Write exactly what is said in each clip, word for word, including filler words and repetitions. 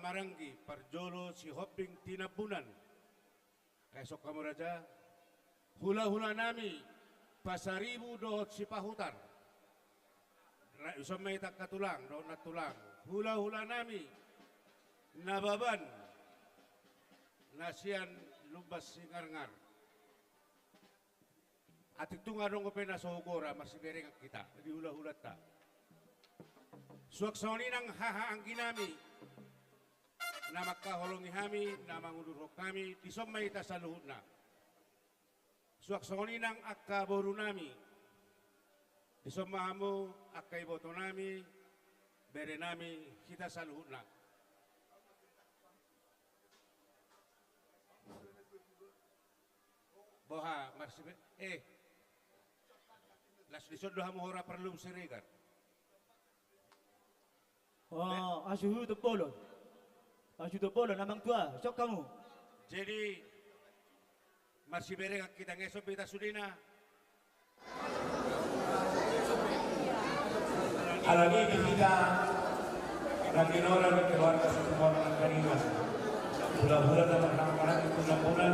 maranggi, parjolo Sihombing Tinambunan. Ai songon i ma raja, hulahulanami Pasaribu dohot Sipahutar. Ra-, dison ma hita angka tulang dohot nantulang. Hulahulanami Nababan na sian Lumban Singarngar. Atik tung adong dope na so hugora, marsiberengan hita di hulahulanta. Suang songon i nang hahaangginami na mangkaholongi hami, na mangudurhon hami, dison ma hita saluhutna. Suang songon i nang angka borunami, dison ma hamu angka ibotonami, berenami, hita saluhutna. Boha, marsibe-, eh. Las dison do hamu hora parlum Siregar. Oh, hasuhuton bolon. Hasuhuton bolon, amang tua, songon i ma. Jadi, marsiberengan hita, ngeso hita sudena. Alani di hita na ginoran keluarga Situmorang Anggaringan. Hulahula na marhahamaranggi, hulahula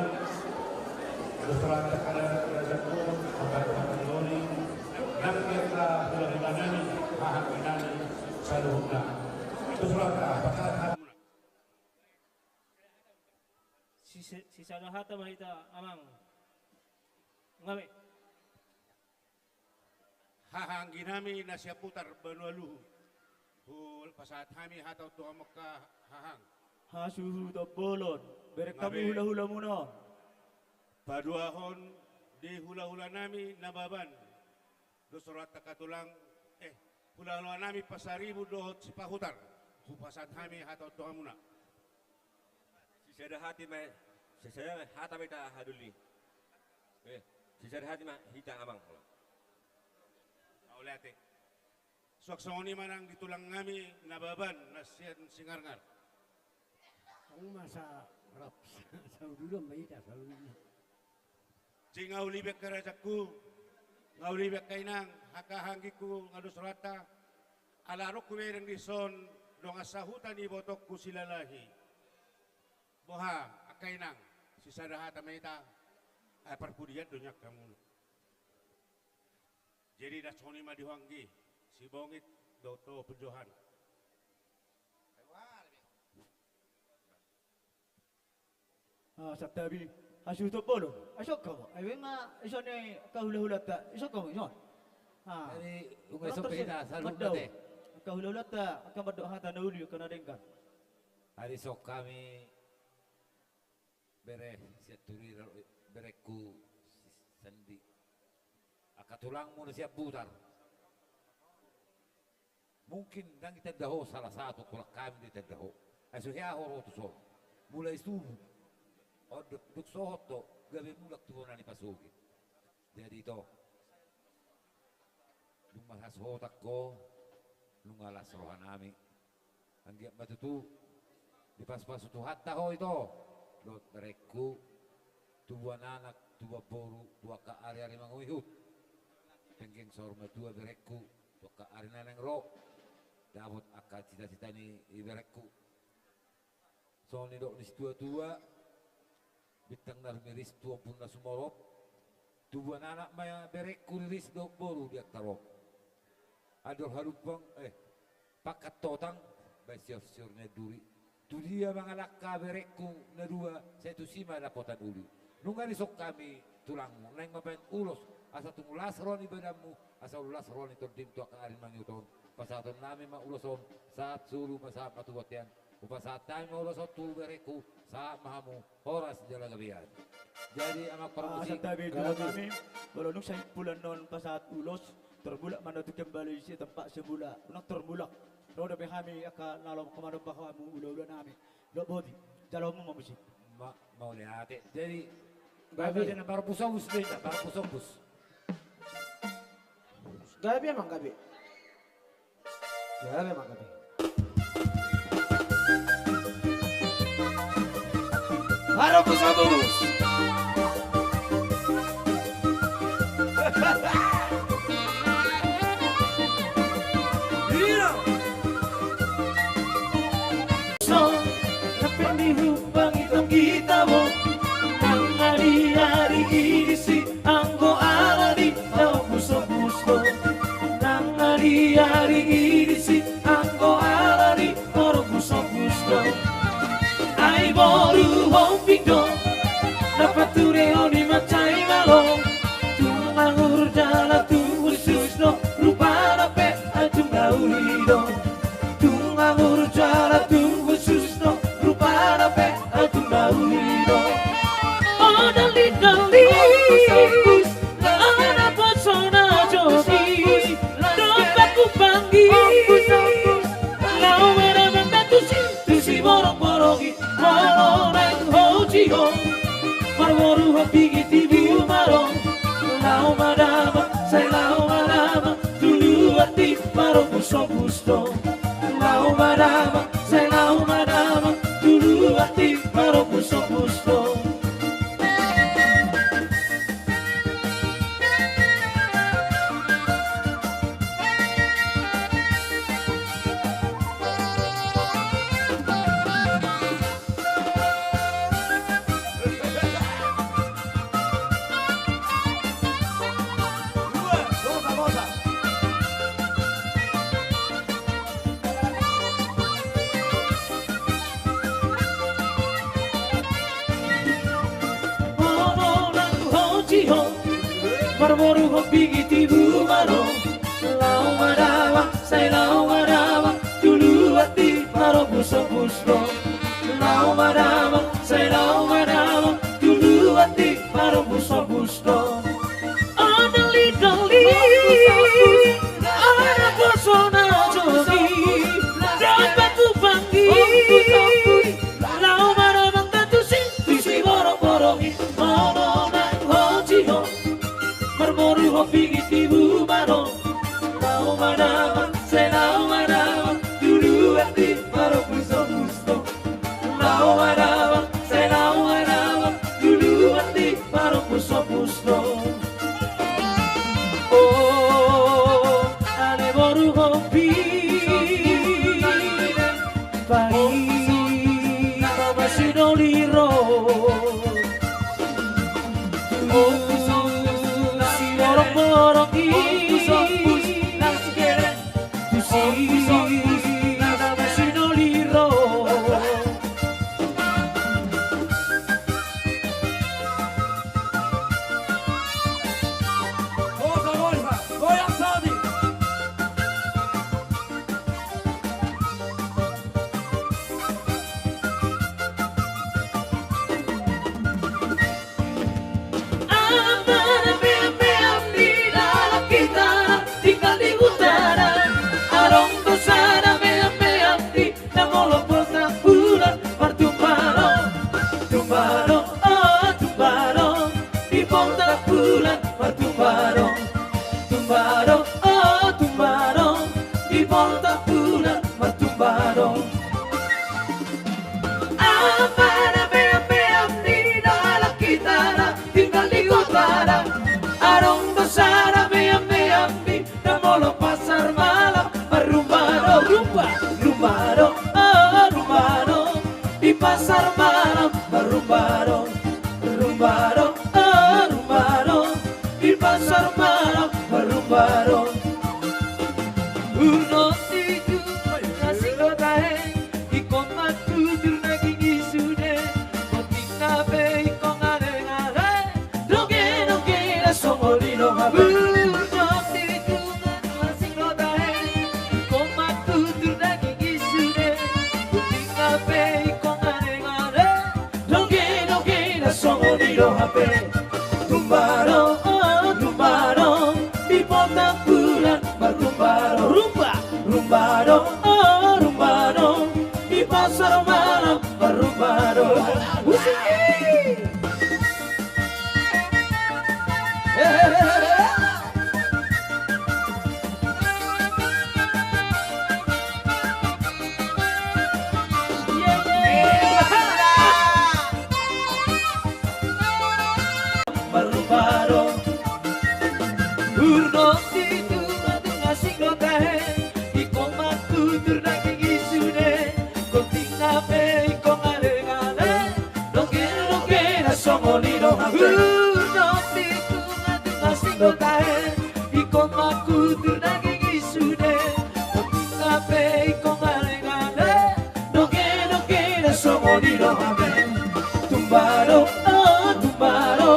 dos rohanta, angka raja, raja, angka raja, angka raja, nang angka hulahulanami, hahaangginami saluhutna. Dos rohanta, pasahat hamuna. Sisa-, sisada hata ma hita, amang. Nga be. Hahaangginami na Siaputar Banua Luhut. Hupasahat hami hata on tu hamu angka hahang. Hasuhuton bolon, bereng hami hulahulamuna on. Paduahon di hulahulanami Nababan. Dos rohanta angka tulang, eh, hulahulanami Pasaribu dohot Sipahutar. Hupasahat hami hata on tu hamuna. Sisada hata ma, sisada hata ma hita, hadoli. Eh, sisada hata ma hita, amang. Mauliate. Suang songon i ma nang di tulangnami Nababan na sian Singarngar. Aung masa rap, saududon ma hita, saududon. Jadi nga uli be angka rajaku, nga uli be angka inang, angka hahaanggingku, nga dos rohanta, ala adong hubereng dison dongan sahuta ni ibotongku Silalahi. Boha, angka inang, sisada hata ma hita, ai parpudian do nian hamuna. Jadi, dison songon i ma di ho anggi, Sibongit dohot ho Punjohan. Ah, santabi, hasuhuton bolon. Ai songon i ma, ai songon i angka hulahulanta, ai songon i ma, ai songon i. Ah. Jadi, nunga dison pe hita saluhutna, angka hulahulanta, angka mandok hata na uli, angka na denggan. Jadi songon hami, bere Sianturi, berengku Sandi. Angka tulangmu na Siaputar. Mungkin ndang ditanda ho salah satu, tulang hami ditanda ho. Ai so hea ho ro tuson. Mulai subuh. On dung, dung sohot ho, gabe mulak tu bona ni pasogit. Jadi ito. Dung marhasohotan ho, nunga las rohanami. Anggiat ma tutu dipasupasu Tuhanta ho ito, dohot berengku, tubuan anak, tubuan boru, tu angka ariari mangoihut. Penggeng saur matua berengku, tu angka ari na naeng ro, dapot angka cita-cita ni berengku. Songon nidok ni situatua, bintang na rumiris tu ombun na sumorop, tubuan anak ma berengku riris dohot boru di angka rop. Andor halumpang, eh, pangkat totang, baen sior-sior ni anduri. Tudia mangalangka berengku na dua, sai tusi ma dapotan uli. Nunga dison hami tulangmu, naeng mambaen ulos, asa tung las roha ni badanmu, asa las roha ni tondim tu angka ari mangihuthon. Pasahatonnami ma ulos on, sahat solu ma sahat ma tu bontean. Hupasahat hami ma ulos on tu berengku, sahat ma hamu, horas jala gabe. Jadi amang parmusik. Ah, santabi, gabe. Molo nunga sahat pula on pasahat ulos, tormulak ma na tu kembali si tempat semula, unang tormulak. Ro dope hami angka na laho manomba hamu hulahulanami. Dohot boti, jalo hamu ma musik. Ma-, mauliate. Jadi, gabe. Apa dia na marobus-obus do, na marobus-obus. Gabe, amang, gabe. Gabe, amang, gabe. Marobus-obus. Iya. So. Dihumbangi tong hita bo. Nang na di ari i disi anggo ala ni na ombus-ombus do. Nang na di ari i disi anggo ala ni na ombus-ombus do. Ai boru Hombing do na paturehon i mansai malo. Tung anggur jala tung usus do rupana pe ai tung na uli do. Tung anggur jala tung usus do rupana pe ai tung na uli do. O dali-dali, anak boso na jogi, dompak humbangi. Laho ma damang tusi, tusi borong-borong i, molo naeng ho jihon. Marboru Hombing i tibu ma ro. Laho ma damang, sai laho ma damang tu luat i, marombus-ombus do. Laho ma damang, sai laho ma damang tu luat i, marombus-ombus do. Molo naeng ho jihon, marboru Hombing i tibu ma ro. Laho ma damang, sai laho ma damang tu luat i, marombus-ombus do. Laho ma damang, sai laho ma damang tu luat i, marombus-ombus do. O dali-dali, anak boso na jogi, dompak humbangi. Laho ma damang tusi, tusi borong-borong i, molo naeng ho jihon. Marboru Hombing i tibu ma ro. Laho ma damang, sai laho ma damang tu luat i, marombus-ombus do. Laho ma damang, sai laho ma damang tu luat i, marombus-ombus do. O ale boru Hombing, paima ma sinoli ro. O si borong-borong i, tusi nama sinoli ro. Goyang, goyang, Sadi. Amang, amang, amang, amang, di dalam kita tinggal di utara. Adong do sada meam-meam di na molo poltak bulan martumbadong. Tumbadong, o tumbadong, di poltak bulan martumbadong. Tumbadong, o tumbadong, di poltak bulan martumbadong. Amang, amang, amang, amang, di dalam kita na tinggal di kota na. Adong do sada meam-meam di na molo pasar malam marrumbadong. Rumba, rumbadong, o rumbadong, di pasar malam marrumbadong. Rumbadong, o rumbadong, di pasar malam marrumbadong. Urnot di tung asing do tahe, ingkon ma tutur daging i sude. Potikna pe ingkon ngaleng-ngaleng, dongge-dongge na songon i do hape. Urnot di tung asing do tahe, ingkon ma tutur daging i sude. Potikna pe ingkon ngaleng-ngaleng, dongge-dongge na songon i do hape. Tumbadong, o tumbadong, di poltak bulan martumbadong. Rumba, rumbadong, o rumbadong, di pasar malam marrumbadong. Musik. Marrumbadong. Urnot di tung asing do tahe, ingkon ma tutur daging i sude. Potikna pe ingkon ngaleng-ngaleng, Tudopi tu ngati masing do tahe, ingkon mangkutur daging i sude. Tapi pe ingkon ngaleng-ngaleng, dongke-dongke na songon i do hape. Tumbaro, oh, tumbaro,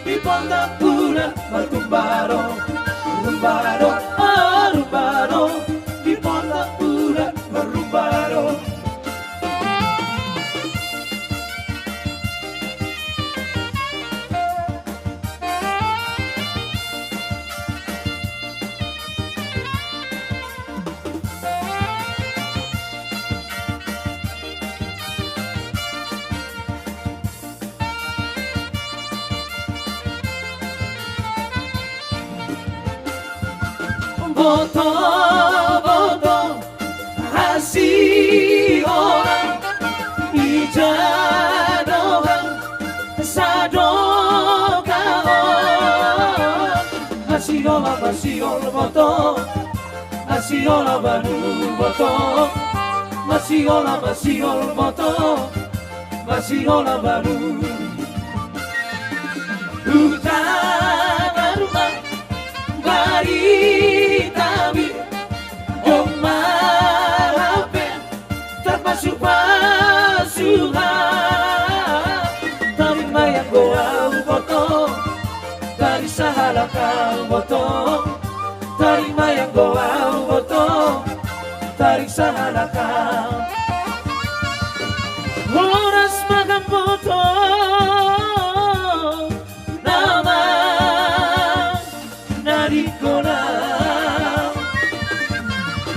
di Pondok Bulan martumbaro. Tumbaro, oh, tumbaro, di Pondok Bulan martumbaro. Boto, boto, hasiholan, ija do hang sadokahon. Hasiholan, masihol boto, hasiholan baru boto, hasiholan, masihol boto, hasiholan baru. Huta na rumang barita bi, domma hape tarpasupasu ha. Tarima ianggo au boto, tarinsa halak au boto. Tarima ianggo au boto, tarinsa halak au. Horas ma hita boto, nama na dingkon au.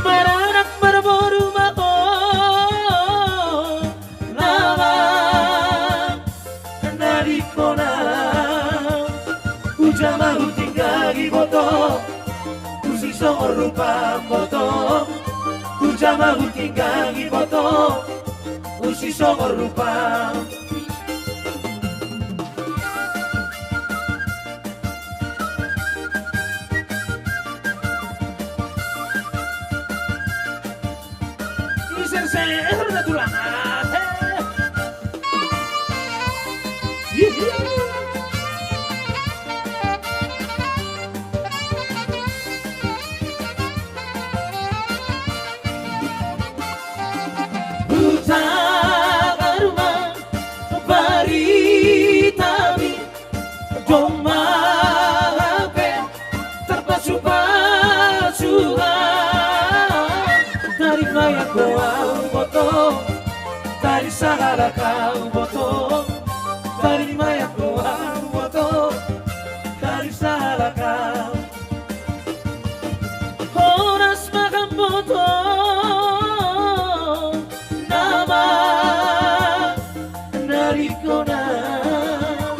Maranak marboru ma ho, nama na dingkon au. Hujama hutinggang i boto, usisongon rupam boto. Hujama hutinggang i boto, usisongon rupam. Iserser na tulang. Hutangkar ma barita mi, domma hape tarpasupasu ha. Tarima ianggo au boto, tarinsa halak au boto. Tarima ianggo au boto, tarinsa halak au. Horas ma hita boto, nama na dingkon au.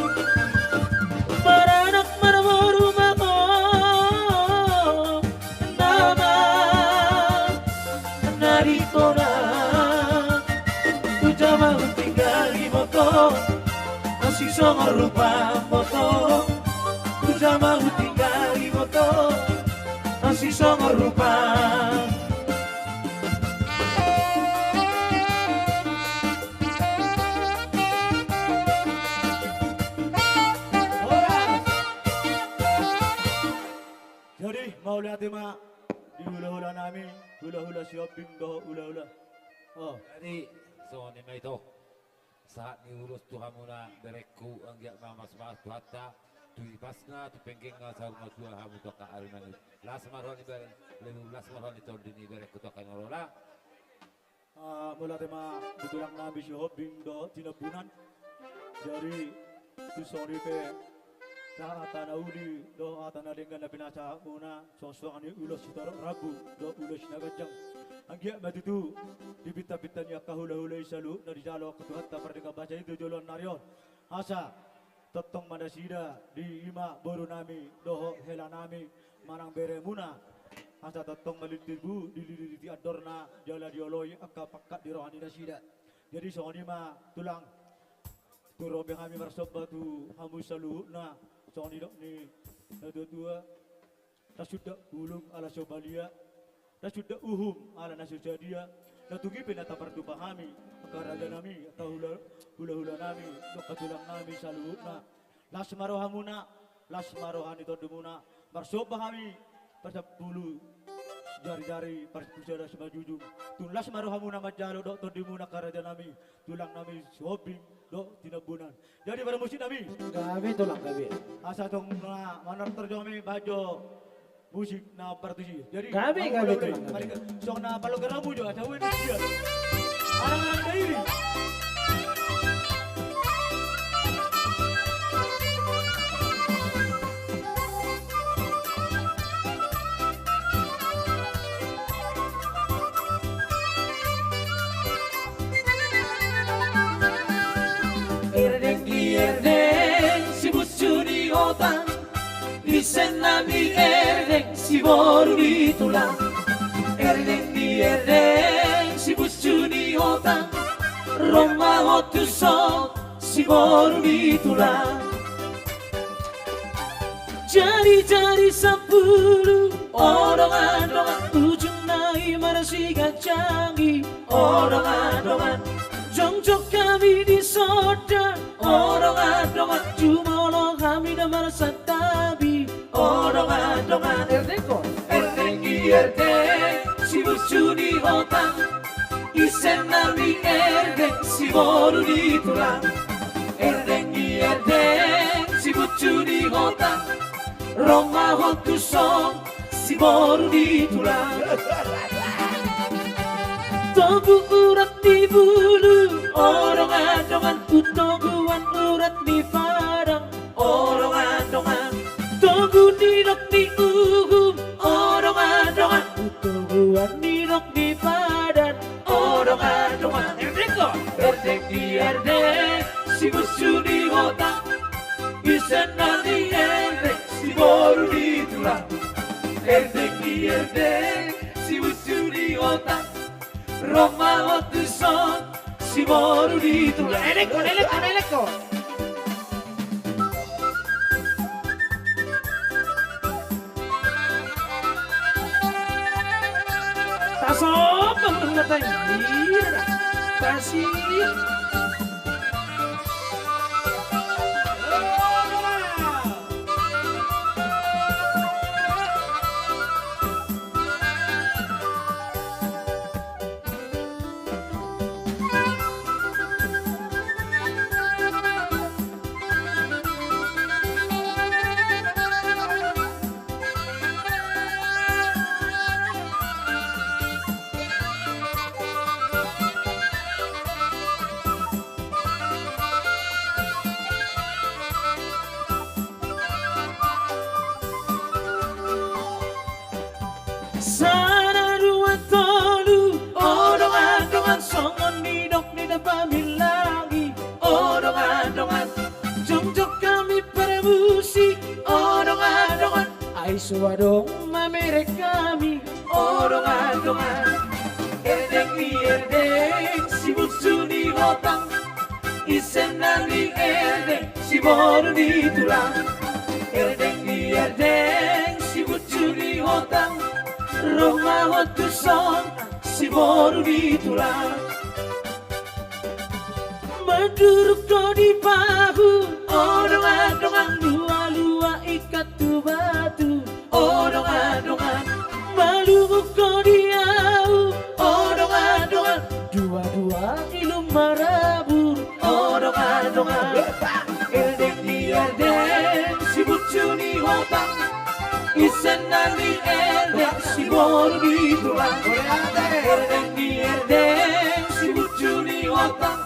Maranak marboru ma ho, nama na dingkon au. Hujama hutinggang i boto, usisongon rupam boto. Hujama hutinggang i boto, usisongon rupam. Jadi, mauliate ma di hulahula nami, hulahula Sihombing dohot hulahula. Oh. Jadi, songon i ma ito. Sahat ni ulos tu hamuna berengku, anggiat ma marsipahompu Tuhanta, tu ipasna, tu penggengna, saur matua hamu tu angka ari na niula. Las ma roha ni bereng, las ma roha ni tondi ni berengku tu angka na niula. Ah, mauliate ma di tulang nami Sihombing dohot Tinambunan. Jadi, tu songon i pe, hata na uli dohot hata na denggan na pinasahatmuna, songon-songon ni ulos sitorop rambu dohot ulos na ganjang. Anggiat ma tutu di pinta-pinta ni angka hulahula i saluhutna dijalo angka Tuhanta pardenggan basa i tu joloan ni ari on. Asa tongtong ma nasida di, i ma boru nami dohot hela nami manang beremuna. Asa tongtong ma lilibu dililiti andorna jala dioloi angka pangkat di roha ni nasida. Jadi songon i ma tulang, tung ro be hami marsomba tu hamu saluhutna, songon nidok ni natuatua. Tasundat bulung ala so balia, tasundat uhum ala na so sadia. Na tung i pe na tapartupa hami, angka raja nami, angka hula, hulahula nami, dohot angka tulang nami saluhutna. Las ma rohamuna, las ma roha ni tondimuna. Marsomba hami pasampulu jari-jari, parsapulu sada simanjujung. Tung las ma rohamuna manjalo dohot tondimuna, angka raja nami, tulang nami Sihombing dohot Tinambunan. Jadi parmusik nami, gabe tulang gabe. Asa tong na manortor jo hami bahen jo musik na partusi. Jadi gabe, gabe tulang gabe. Songon na palogar hamu jo asa ue ni dia. Arang-arang dairi. Erdeng di erdeng, si bucu ni hotang, ise nami erdeng, si boru ni tulang. Erdeng di erdeng, si bucu ni hotang, ro ma ho tuson, si boru ni tulang. Jari-jari sampulu, o dongan-dongan, ujungna i marsiganjang i, o dongan-dongan. Jongjong hami di soda, o dongan-dongan, jumolo hami na marsantabi, o dongan-dongan. Erdeng ho. Erdeng di erdeng, si bucu ni hotang, ise nami erdeng, si boru ni tulang. Erdeng di erdeng, si bucu ni hotang, ro ma ho tuson, si boru ni tulang. Togu urat ni bulu, o dongan-dongan, tu toguan urat ni padang, o dongan-dongan. Togu nidok ni uhum, o dongan-dongan, tu toguan nidok ni padan, o dongan-dongan. Erdeng ho. Erdeng di erdeng, si bucu ni hotang, ise nami erdeng, si boru ni tulang. Erdeng di erdeng, si bucu ni hotang, ro ma ho tuson, si boru ni tulang. Elek ho, elek ho, elek ho. Tasomba ma hata i. Iya da. Tasi. Sada, dua, tolu, o dongan-dongan, songon nidok ni na pamillangi, o dongan-dongan. Jongjong hami parmusik, o dongan-dongan. Ai so adong mamereng hami, o dongan-dongan. Erdeng di erdeng, si bucu ni hotang, ise nami erdeng, si boru ni tulang. Erdeng di erdeng, si bucu ni hotang, ro ma ho tuson, si boru ni tulang. Manduruk ho di pahu, o dongan-dongan, lua-lua ikat tu batu, o dongan-dongan. Malungun ho di ahu, o dongan-dongan, dua-dua ilum marabur, o dongan-dongan. Erdeng di erdeng, si bucu ni hotang, ise nami erdeng, si boru ni tulang. Erdeng di erdeng, si bucu ni hotang,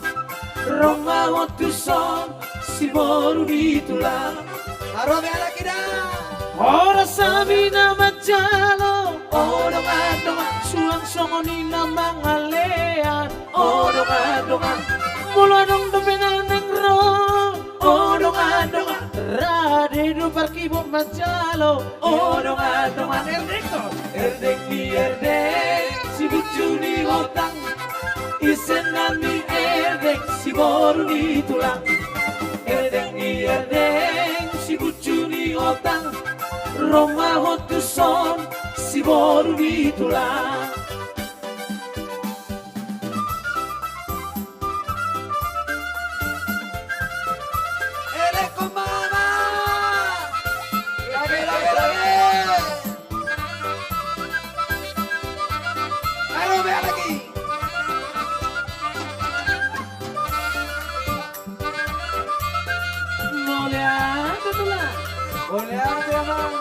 ro ma ho tuson, si boru ni tulang. Aro be alak i da. Horas hami na manjalo, o dongan-dongan, suang songon i na mangalean, o dongan-dongan. Molo adong dope na naeng ro, o dongan-dongan, rade do parkibot manjalo, o dongan-dongan. Erdeng ho. Erdeng di erdeng, si bucu ni hotang, ise nami erdeng, si boru ni tulang. Erdeng di erdeng, si bucu ni hotang, ro ma ho tuson, si boru ni tulang. Elek ho ma. Ole, ate, amang.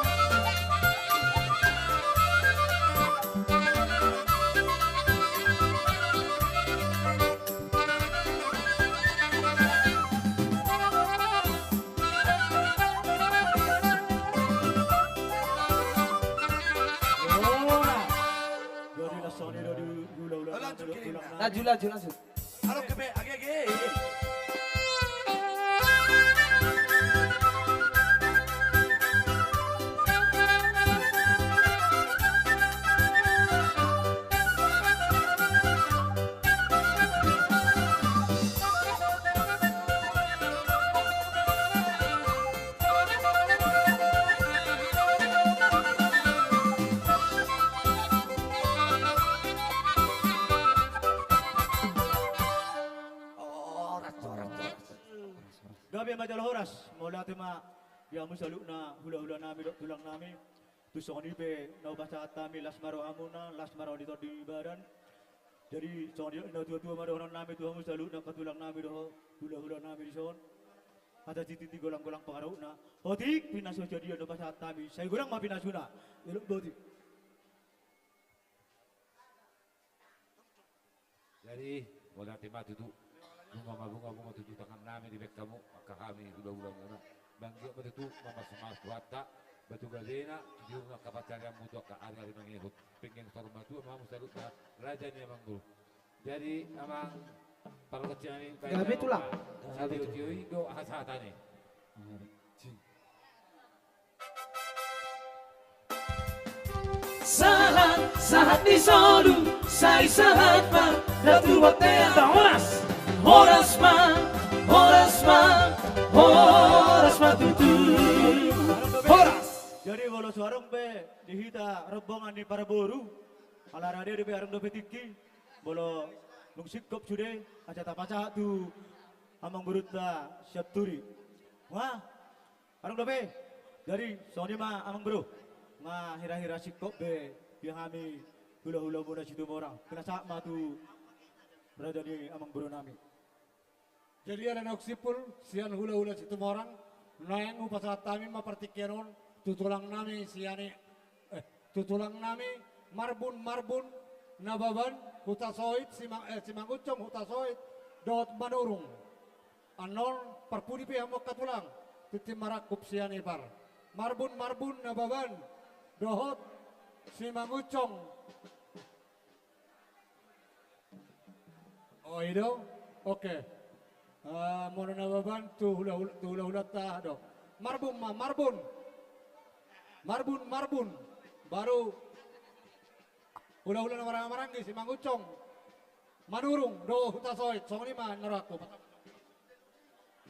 Laju, laju, laju. Alo, kepe, age, age. Horas, horas, horas. Gabe ma jala horas, mauliate ma di hamu saluhutna hulahula nami dohot tulang nami. Tu songon i pe na hupasahat hami, las ma rohamuna, las ma roha ni tondi badan. Jadi songon i na tuatua ma dohonon nami tu hamu saluhutna angka tulang nami dohot hulahula nami dison. Asa sititi golanggolang pangarahutna. Otik pinasu sadia na hupasahat hami, sai godang ma pinasuna. Elok botik. Jadi, mauliate ma tutu. Nunga mabungabunga tutu tangan nami dibahen hamu, angka hami hulahula muna. Manggiat ma tutu, mamasumasu Tuhanta, batu gabena, di umur angka pansarianmu tu angka ariari mangihut. Penggeng saur matua ma hamu saluhutna, raja ni amangboru. Jadi, amang, pargonsi nami, gabe, tulang. Gabe, tulang. Sitiotio i do hasahatanna i. Sahat, sahat ni solu, sai sahat ma, datu bontean. Horas. Horas ma, horas ma, horas ma tutu. Horas. Jadi molo so adong pe di hita rombongan ni parboru, ala rade dope, adong dope tingki, molo dung singkop sude, asa tapasahat tu amangborunta Sianturi. Wah, adong dope. Jadi songon i ma amangboru, nga hirahira singkop be di hami hulahula muna Situmorang. Pinasahat ma tu raja ni amangboru nami. Jadi ala naung simpul sian hulahula Situmorang, naeng hupasahat hami ma partingkian on tu tulang nami sian i, eh, tu tulang nami Marbun, Marbun Nababan Hutasoit, Simang, eh, Simangunsong Hutasoit dohot Manurung. Annon parpudi pe hamu angka tulang, tintin marangkup sian i par. Marbun, Marbun Nababan dohot Simangunsong. O, i do. Oke. Ah, molo Nababan tu hulahula, tu hulahulanta do. Marbun ma, Marbun. Marbun, Marbun. Baru hulahula na marhahamaranggi, Simangunsong, Manurung dohot Hutasoit, songon i ma na rohangku.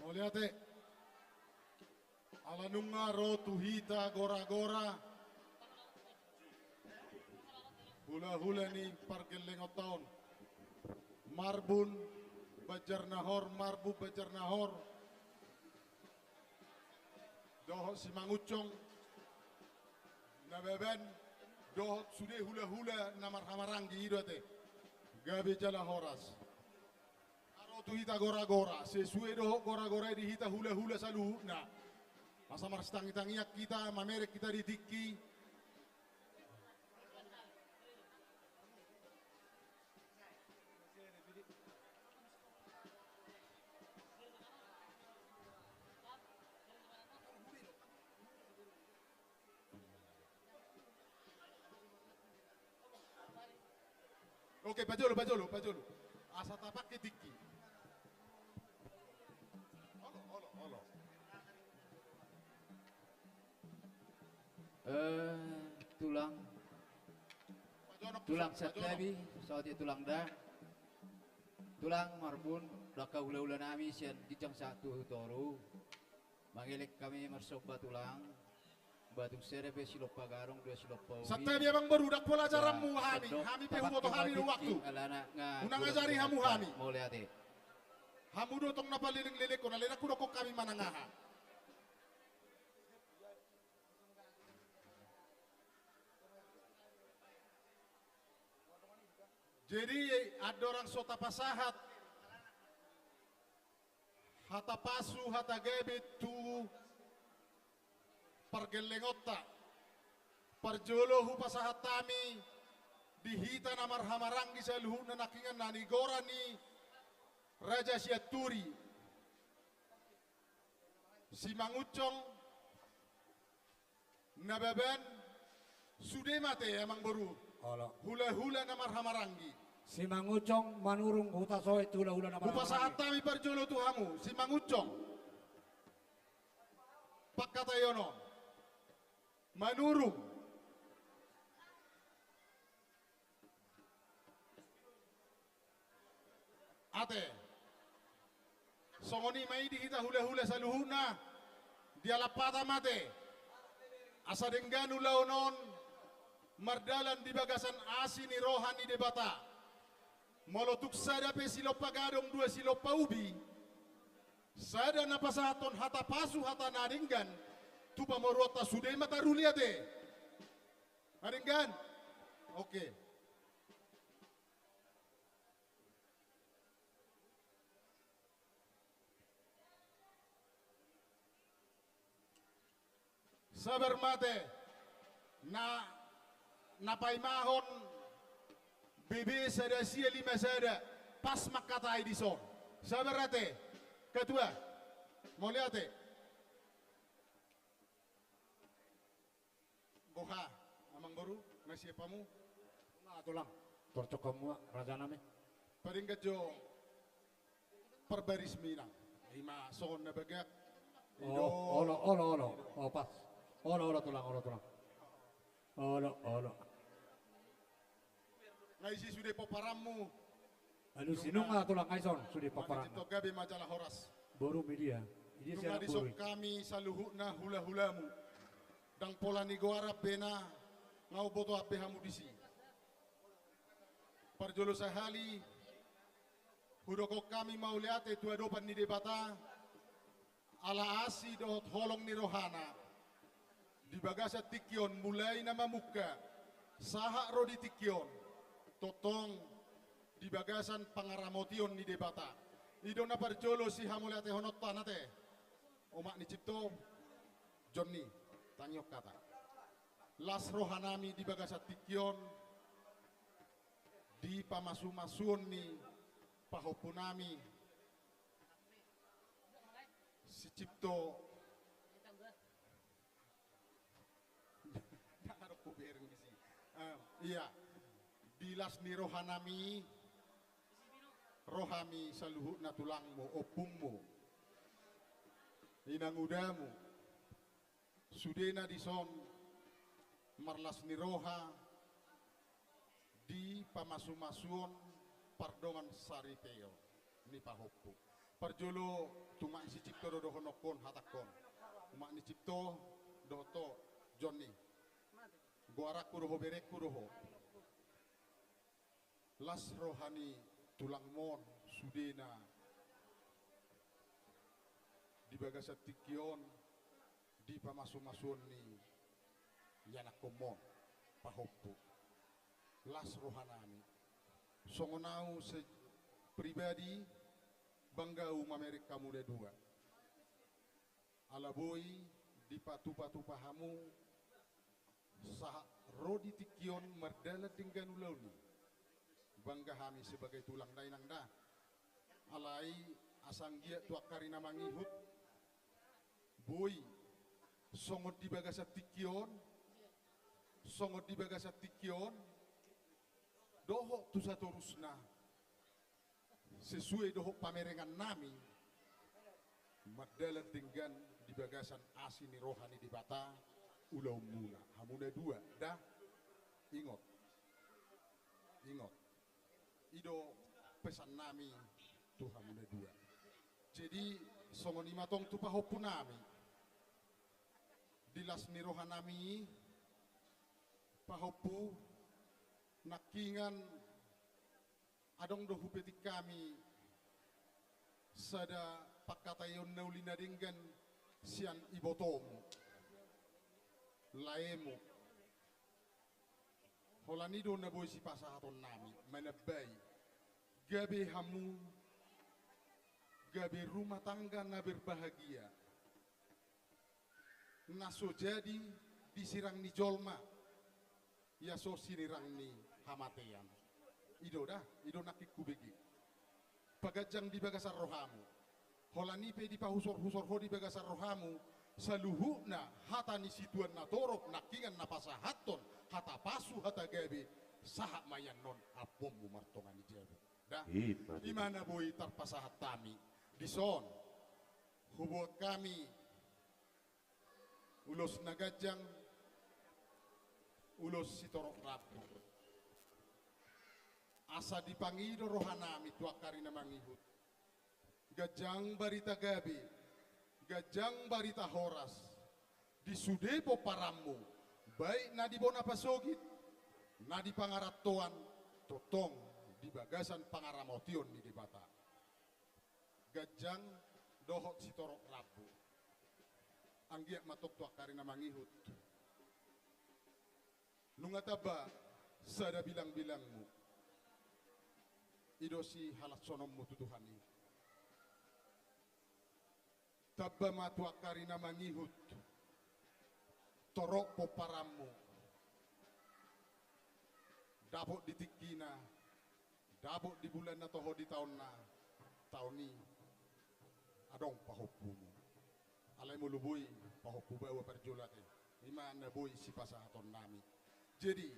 Mauliate. Ala nunga ro tu hita goragora hulahula ni pargellengonta on, Marbun Banjarnahor, Marbun Banjarnahor dohot Simangunsong Nababan dohot sude hulahula na marhahamaranggi, i do ate. Gabe jala horas. Ro tu hita goragora, sesuai dohot goragora i di hita hulahula saluhutna. Asa marsitangitangian hita, mamereng hita di tingki. Oke, pajolo, pajolo, pajolo. Asa tapake tingki. Olo, olo, olo. Eh, tulang. Pajolo, tulang pajolo. Santabi, saotik tulang da. Tulang Marbun, dohot angka hulahula nami sian ginjang sahat tu toru. Mangelek hami marsomba tulang. Batung sere pe silompa garong, dua silompa ubi. Santabi amangboru, ndang pola ajaranmu hami, hami pe huboto hami do waktu. Unang ajari hamu hami. Mauliate. Hamu do tong na paleleng-lelengkon, alai ndang hudokkon hami manang aha. Jadi andorang so tapasahat hata pasu, hata gabe tu Pargellengonta, parjolo hupasahat hami di hita na marhahamaranggi saluhutna nangkiningan na nigora ni Raja Sianturi, Simangunsong, Nababan, sude ma ate, amangboru. Olo. Hulahula na marhahamaranggi. Simangunsong, Manurung, hutasoit hulahula na marhahamaranggi. Hupasahat hami parjolo tu hamu, Simangunsong. Pangkataion on. Manurung. Ate. Songon i ma i di hita hulahula saluhutna. Dialap hata ma ate. Asa denggan ulaon on mardalan di bagasan asi ni roha ni Debata. Molo tung sada pe silompa gadong, dua silompa ubi, sada na pasahathon hata pasu, hata na denggan tu pamoruonta, sude ma taruli ate. Na denggan. Oke. Sabar ma ate. Na, na paimahon B B sada sia lima sada. Pas mangkatai dison. Sabar ate. Ketua. Mauliate. Boha, amangboru, na siap hamu? Nunga tulang, torcok hamu ma, rajanami. Paling gajo parbaris minang. Ima songon na bagak. Oh, olo, olo, olo. Oh, pas. Olo, olo, tulang, olo, tulang. Olo, olo. Nga ise sude pomparanmu? Alusi, nunga tulang, nga ison sude pomparanna. Manitip gabe ma jala horas. Boru media. Nunga dison hami saluhutna hulahulamu. Ndang pola nigoaran be na nga huboto be hamu disi. Parjolo sahali, hudokhon hami mauliate tu adopan ni Debata. Ala asi dohot holong ni rohana, di bagasan tingki on mulai na mamungka, sahat ro di tingki on, tongtong di bagasan pangaramotion ni Debata. I do na parjolo sihamauliatehononta ate. Omak ni Cipto, Jonni, tangihon hata. Las rohanami di bagasan tingki on, di pamasumasuon ni pahompunami, Si Cipto. Ndang adong hubereng disi. Eh, iya. Di las ni rohanami, ro hami saluhutna tulangmu, ompungmu, inangudamu. Sudena dison marlas ni roha di pamasumasuon pardongan saripeon ni pahompu. Parjolo tu umak ni si Cipto do dohononhon hatangkon. Umak ni Cipto dohot ho, Jonni. Goaranku do ho, berengku do ho. Las roha ni tulangmon sudena di bagasan tingki on di pamasumasuon ni ianakhonmon pahompu. Las rohanami. Songon au se pribadi bangga au mamereng hamu na dua. Ala boi dipatupatupa hamu sahat ro di tingki on mardalan denggan ulaon i. Bangga hami sebagai tulang da inang da. Alai asa anggiat tu angka ari na mangihut boi songon di bagasan tingki on, songon di bagasan tingki on dohot tu satorusna. Sesuai dohot pamerengannami, mardalan denggan di bagasan asi ni roha ni Debata ulaonmuna, hamu na dua da. Ingot, ingot, i do pesannami tu hamu na dua. Jadi songon i ma tong tu pahompunami. Di las ni rohanami, pahompu, nangkiningan adong do hupetik hami sada pangkataion na uli na denggan sian ibotomu, laemu. Holan i do na boi sipasahatonnami manambai gabe hamu gabe rumah tangga na berbahagia. Na so jadi disirang ni jolma, ia so sinirang ni hamatean. I do da, i do nangkin hubege. Paganjang di bagasan rohamu. Holan i pe dipahusor-husor ho di bagasan rohamu saluhutna hata ni situan na torop nangkiningan na pasahathon hata pasu, hata gabe, sahat ma i annon ampuonmu martonga ni jabu. Da, i ma tutu. I ma na boi tarpasahat hami. Dison hubuat hami ulos na ganjang, ulos sitorop rambu. Asa dipangido rohanami tu angka ari na mangihut. Ganjang barita gabe, ganjang barita horas di sude pomparanmu, baik na di bona pasogit, na di pangarantoan, tongtong di bagasan pangaramotion ni Debata. Ganjang dohot sitorop rambu. Anggiat ma tong tu angka ari na mangihut nunga tamba sada bilangbilangmu. I do sihalashononmu tu Tuhan i. Tamba ma tu angka ari na mangihut torop pomparanmu. Dapot di tingkina, dapot di bulan na toho di taonna, taon i adong pahompumu. Alai molo boi pahompu baoa parjolo ate, i ma na boi sipasahatonnami. Jadi,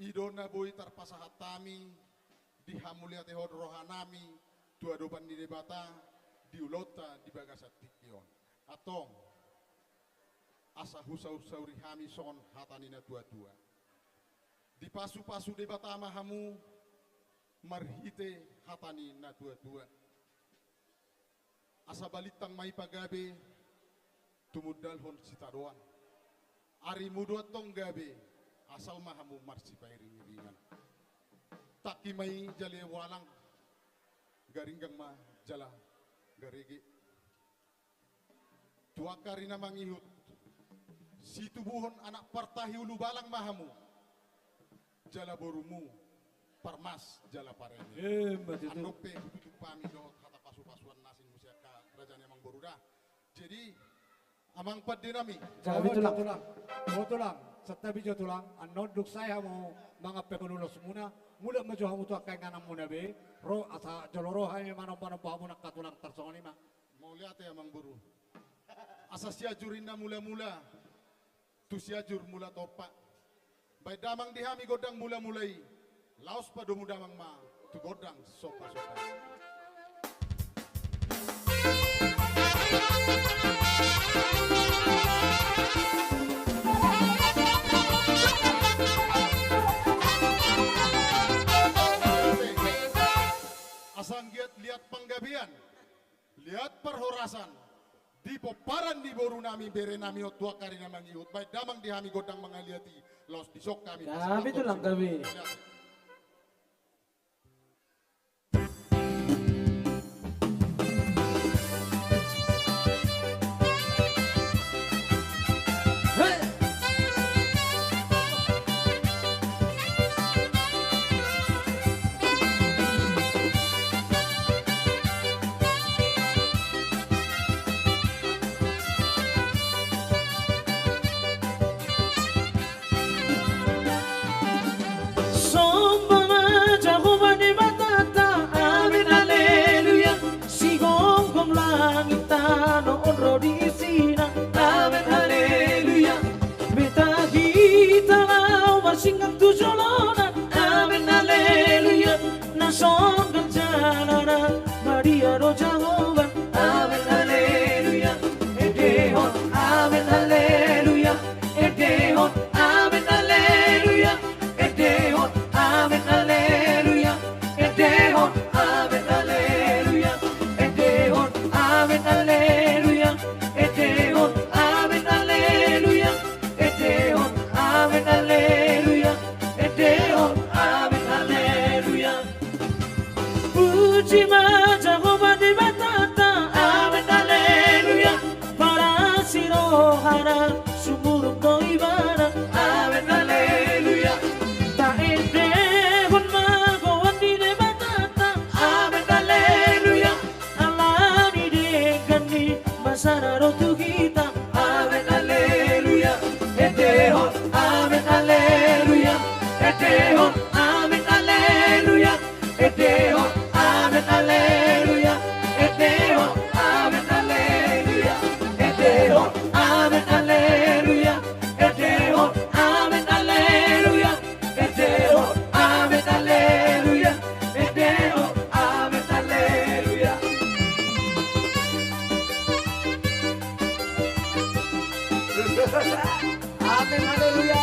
i do na boi tarpasahat hami, dihamauliatehon rohanami tu adopan ni Debata di ulaonta di bagasan tingki on. Antong, asa husaursauri hami songon hata ni natuatua. Dipasupasu Debata ma hamu marhite hata ni natuatua. Asa balintang ma i pagabe, tumundalhon sitadoan. Arimu do antong gabe, asal ma hamu marsipairingiringan. Tangki ma i jala ualang, garinggang ma jala garege. Tu angka ari na mangihut, situbuhon anak partahi ulubalang ma hamu. Jala borumu parmas jala pareme. Emma tutu. Annon pe hututup hami dohot hata pasupasuan na asing muse angka raja ni amangboru da. Jadi, amang pandenami. Santabi, tulang. Tulang. O tulang, santabi jo tulang. Annon dung sae hamu mangampehon ulosmuna, mulak ma jo hamu tu angka ingananmuna be. Ro, asa jolo ro hami manombanomba hamu nangkin tulang, tarsongon i ma. Mauliate amangboru. Asa Sianjur ninna mulamula, tu Sianjur mula tompa. Baen damang di hami gondang mulamula i. Laos padomu damang ma tu gondang sombasomba. Asa anggiat liat panggabean, liat parhorasan di pomparan ni borunami, berenami on tu angka ari na mangihut. Baen damang di hami gondang mangaliat i, laos dison hami. Gabe tulang, gabe. Somba ma Jahowa Debatanta, amen, haleluya. Sigomgom langit tano on ro di isina, amen, haleluya. Betahita laho marsinggang tu jolonan, amen, haleluya. Na songgop jala na badia do Jahowa, amen, haleluya. Endehon, amen, haleluya. Endehon, amen, haleluya. Endehon, amen, haleluya. Endehon, amen, haleluya. Endehon, amen, haleluya. Endehon, amen, haleluya. Endehon, amen, haleluya. Endehon, amen, haleluya. Amen, haleluya.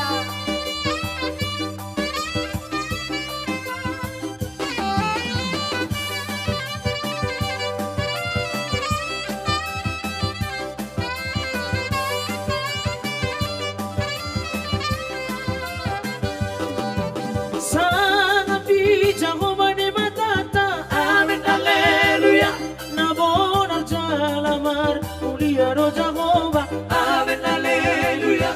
Sangap di Jahowa Debatanta, amen, haleluya. Na bonar jala marmulia do Jahowa, amen, haleluya.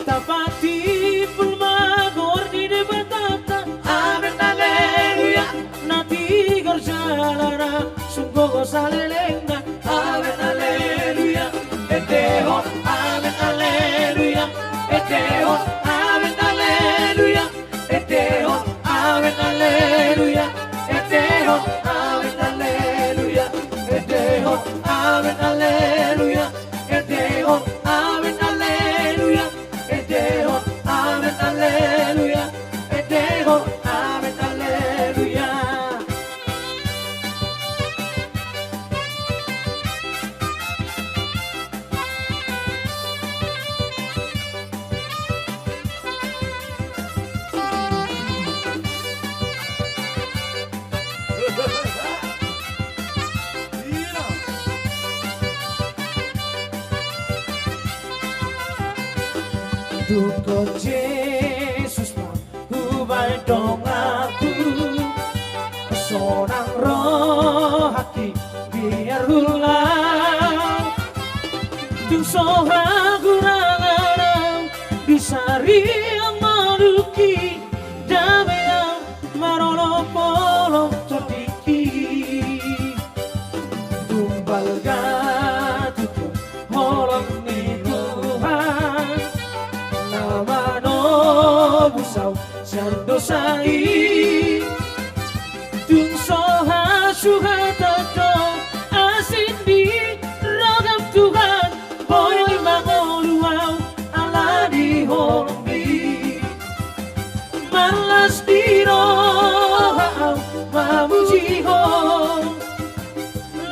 Tapatimbul ma goar ni Debatanta, amen, haleluya. Na tigor jala na sumgogo salelengna, amen, haleluya. Endehon, amen, haleluya. Endehon, amen, haleluya. Endehon, amen, haleluya. Endehon, amen, haleluya. Endehon, amen, haleluya. Endehon, amen, haleluya. Endehon, amen, haleluya. Endehon, amen, haleluya. Dungkon Jesus ma hubaen donganku, sonang rohangki biar hulang. Tung so hagurangan au, disarian ma dungki, dame au marolopolop tondingki. Tung balga tutu holong ni Tuhan, na manobus au sian dosa i. Tung so hasuhatan do asi ni roham Tuhan, boi mangolu au ala ni holongmi. Marlas ni roha au mamuji Ho,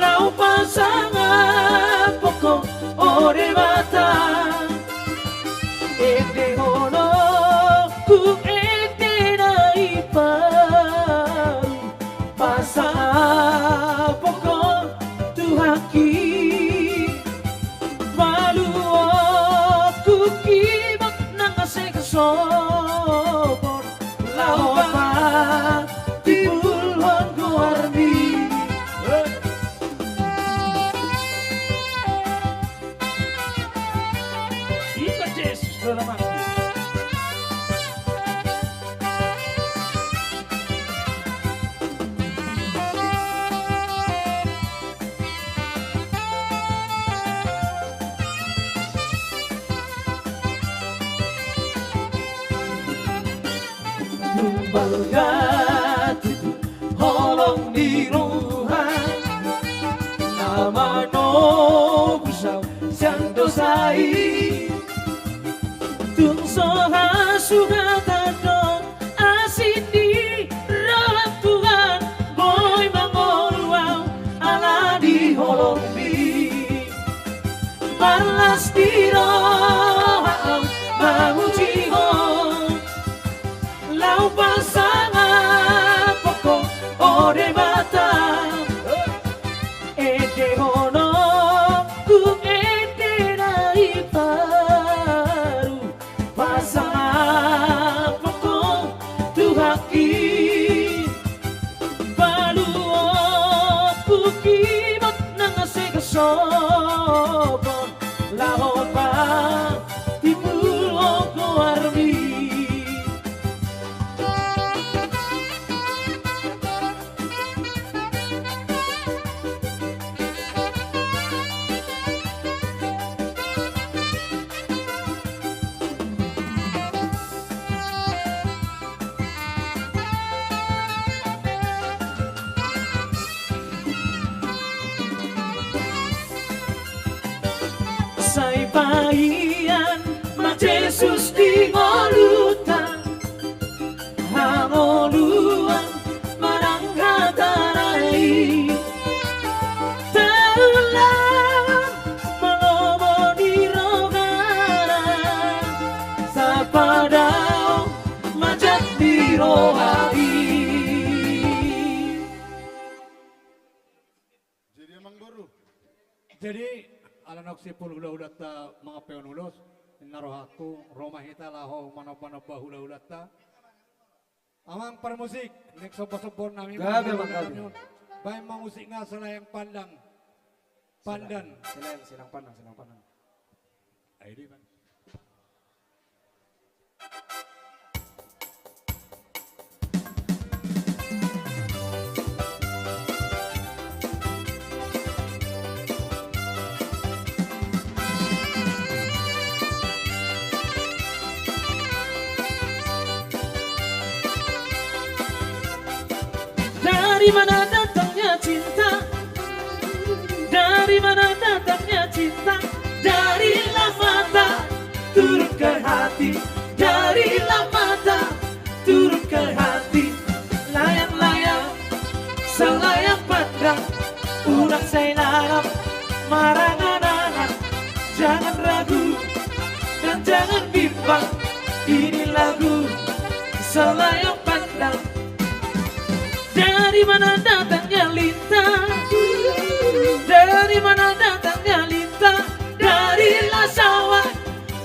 laho pasangaphon Ho, o Debata. Endehononku ende na imbaru, pasangaphon Tuhanki. Paluahon hukibot nang segasophon, laho patimbulhon goarmi. Ita Jesus dalam hati. Tung balga tutu holong ni roha, na manobus au sian dosa i. Tung so hasuhatan do asi ni roham Tuhan, boi mangolu au ala ni holongmi. Marlas ni roha au mamuji Ho, laho pasangaphon Ho, o Debata. Endehononku ende na imbaru, pasangaphon Ho Tuhanki. Paluahon hukibot nang segasophon, laho patimbulhon goarmi. Sai bahen ma Jesus di ngolunta hangoluan manang hata na i. Taula ma lomo ni rohana, roha i. Jadi, amangboru, jadi ala naung simpul hulahulanta mangampehon ulos, ninna rohangku, ro ma hita laho manombanomba hulahulanta. Amang parmusik, naeng sombasombaon nami. Gabe, amang, gabe. Baen ma musikna, Selayang Pandang. Pandan. Selayang, Selayang Pandang, Selayang Pandang. Ayo, di, Bang. Dari mana datangnya cinta? Dari mana datangnya cinta? Darilah mata turun ke hati. Darilah mata turun ke hati. Layang-layang, selayang pandang, unang sai lalap marangan-angan. Jangan ragu dan jangan bimbang, ini lagu Selayang Pandang. Dari mana datangnya lintang? Dari mana datangnya lintang? Dari Lasawah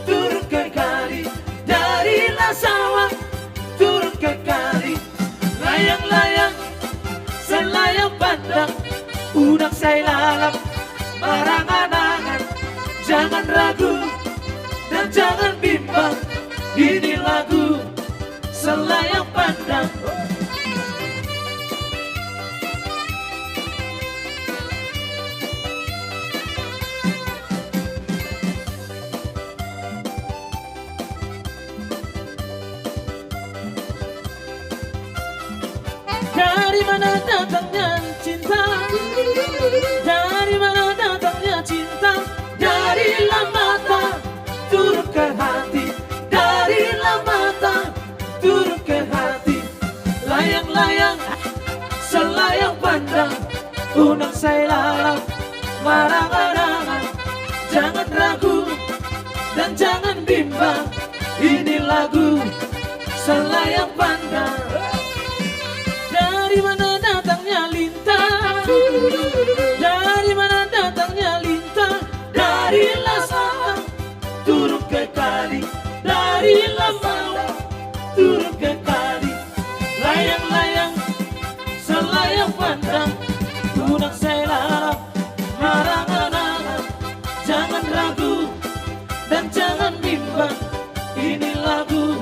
turun ke kali, dari Lasawah turun ke kali. Layang-layang, selayang pandang, unang sai lalap marangan-angan. Jangan ragu dan jangan bimbang, ini lagu Selayang Pandang. Dari mana datangnya cinta? Dari mana datangnya cinta? Darilah mata turun ke hati, darilah mata turun ke hati. Layang-layang, selayang pandang, unang sai lalap marangan-angan. Jangan ragu dan jangan bimbang, ini lagu Selayang Pandang. Dari mana datangnya lintang? Dari mana datangnya lintang? Dari Lasawah turun ke kali, dari Lasawah turun ke kali. Layang-layang, selayang pandang, unang sai lalap marangan-angan. Jangan ragu dan jangan bimbang, ini lagu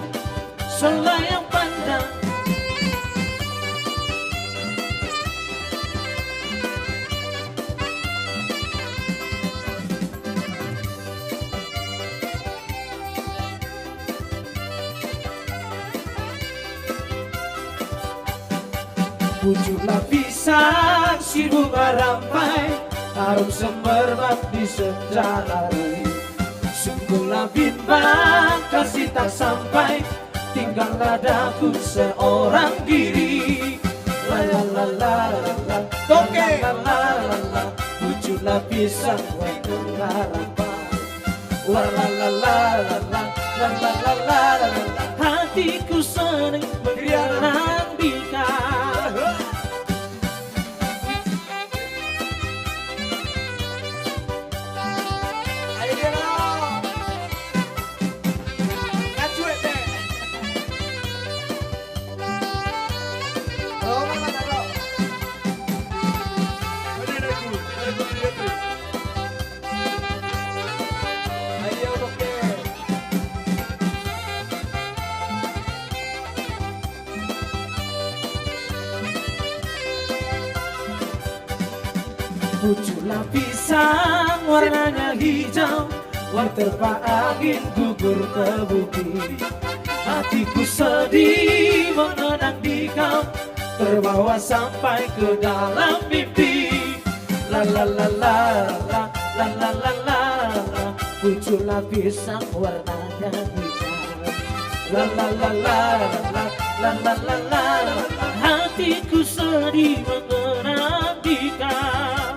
Selayang Pandang. Pucuk lapisan si bunga rampai, harum semerbak di senja hari. Sungguhlah bimbang kasih tak sampai, tinggallah daku seorang diri. La la la la la la. Oke. La la la la la. Pucuk lapisan wai bunga rampai. Wa la la la la la, la la la la la la. Hatiku senang mengenang di kau. Ayo, dia, lo. Kan cuek, teh. Pucuk lapisan warnanya hijau, diterpa angin gugur ke bumi. Hatiku sedih mengenang di kau, terbawa sampai ke dalam mimpi. La la la la la, la la la la la. Pucuk lapisan warnanya hijau. La la la la la, la la la la la. Hatiku sedih mengenang di kau.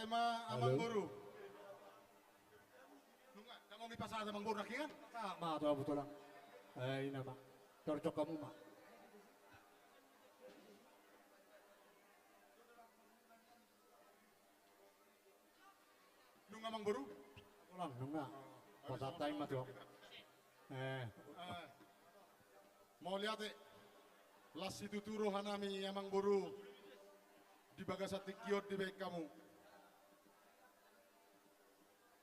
Mauliate ma, Amangboru. Nunga, ndang molo dipasahat Amangboru nangkin? Ah, ma, tulang, tulang. Eh, ina ma. Torjok hamu ma. Nunga, Amangboru? Ulang, nunga. Pasahat hami ma tulang. Eh. Eh. Mauliate. Las situtu rohanami, Amangboru. Di bagasan tingki on dibahen hamu.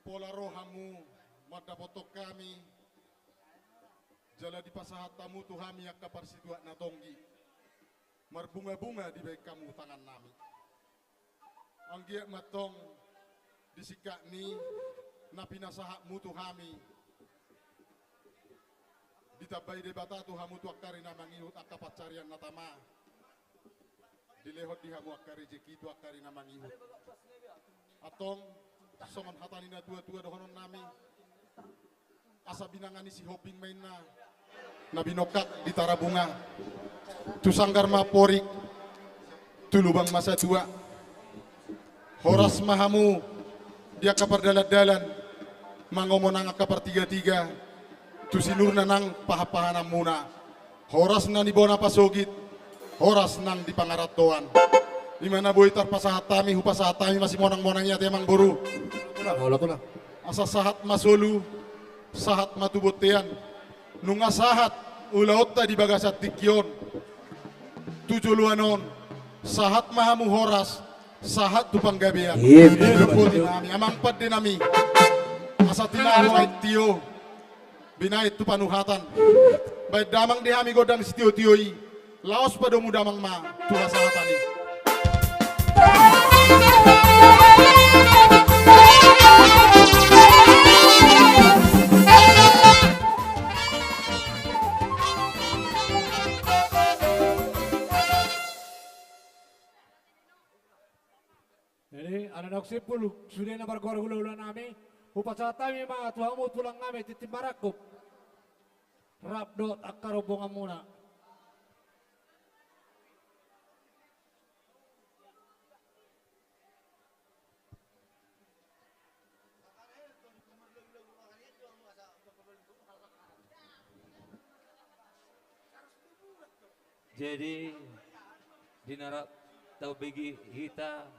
Pola ro hamu mandapothon hami. Jala dipasahat hamu tu hami angka parsituak na tonggi. Marbungabunga dibahen hamu tangannami. Anggiat ma antong di singkat ni na pinasahatmu tu hami, ditambai Debata tu hamu tu angka ari na mangihut angka pansarian na tama. Dilehon di hamu angka rejeki tu angka ari na mangihut. Antong songon hata ni na tuatua dohononnami. Asa binanga ni Sihombing ma inna na binongkak di Tarabunga. Tu sanggar ma amporik, tu lubang ma satua. Horas ma hamu di angka pardalandalan, mangomo nang angka partigatiga, tu sinurna nang pahanpahananmuna. Horas nang di bona pasogit, horas nang di pangarantoan. Ima na boi tarpasahat hami, hupasahat hami masimonangmonang i ate, Amangboru. Asa sahat ma solu, sahat ma tu bontean. Nunga sahat ulaonta di bagasan tingki on, tu joloan on, sahat ma hamu horas, sahat tu panggabean. Iya, betul. Amang pandenami, asa tinahu aek tio, binahen tu panuhatan. Bahen damang di hami gondang sitiotio i. Laos padomu damang ma tu hasahatan i. Jadi, ala naung simpul sude na margoar hulahulanami, hupasahat hami ma tu hamu tulangnami tintin marangkup rap dohot angka rombonganmuna. Jadi, di na rap tabege hita.